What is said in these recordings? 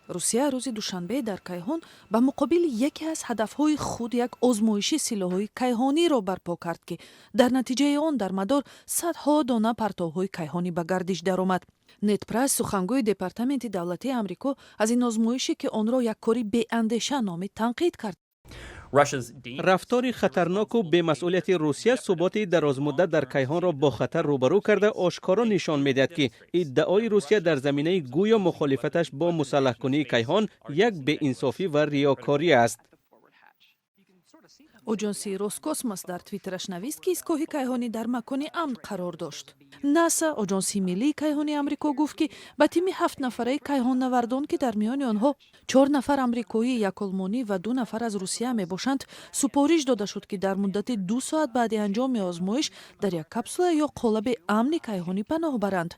Русия рӯзи душанбе дар кайҳон ба муқобили яке аз ҳадафҳои худ як озмоиши силоҳҳои кайҳониро барпо кард, ки дар натиҷаи он дар мадор садҳо дона партовҳои кайҳонӣ ба гардиш даромад. Нед Прайс, сухангӯи Департаменти давлатии Амрико, аз ин озмоише, ки онро як кори беандеша номид, танқид кард. Рафтори хатарноку бемасъулияти Русия суботи дарозмуддат дар кайҳонро бо хатар рӯбарӯ карда, ошкоро нишон медиҳад, ки иддаои Русия дар заминаи гӯё мухолифаташ бо мусаллаҳкунии кайҳон як беинсофӣ ва риёкорӣ аст. Оҷонсии Роскосмос дар Твиттераш навист, ки истгоҳи кайҳонӣ дар макони амн қарор дошт. НАСА, Оҷонсии миллии кайҳонии Амрико, гуфт, ки ба тими ҳафтнафараи кайҳоннавардон, ки дар миёни онҳо чор нафар амрикоӣ, як олмонӣ ва ду нафар аз Русия мебошанд, супориш дода шуд, ки дар муддати 2 соат баъди анҷоми озмоиш дар як капсула ё қолаби амни кайҳонӣ паноҳ баранд.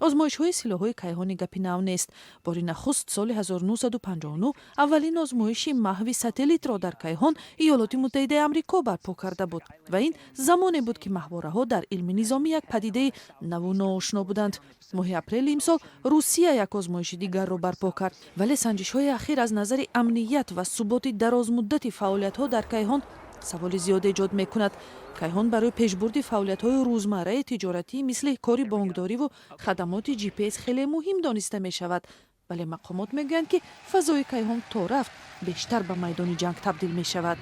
Озмоишҳои силоҳҳои кайҳонӣ гапи нав нест. Бори нахуст соли 1959 аввалин озмоиши маҳви сателлитро дар кайҳон Иёлоти Муттаҳидаи Амрико барпо карда буд ва ин замоне буд, ки маҳвораҳо дар илми низомӣ як падидаи наву ноошно буданд. Моҳи апрели имсол Русия як озмоиши дигарро барпо кард, вале санҷишҳои ахир аз назари амният ва суботи дарозмуддати фаъолиятҳо дар кайҳон саволи зиёд эҷод мекунад. Кайҳон барои пешбурди фаъолиятҳои рӯзмарраи тиҷоратӣ, мисли кори бонкдориву хадамоти GPS, хеле муҳим дониста мешавад, вале мақомот мегӯянд, ки фазои кайҳон то рафт бештар ба майдони ҷанг табдил мешавад.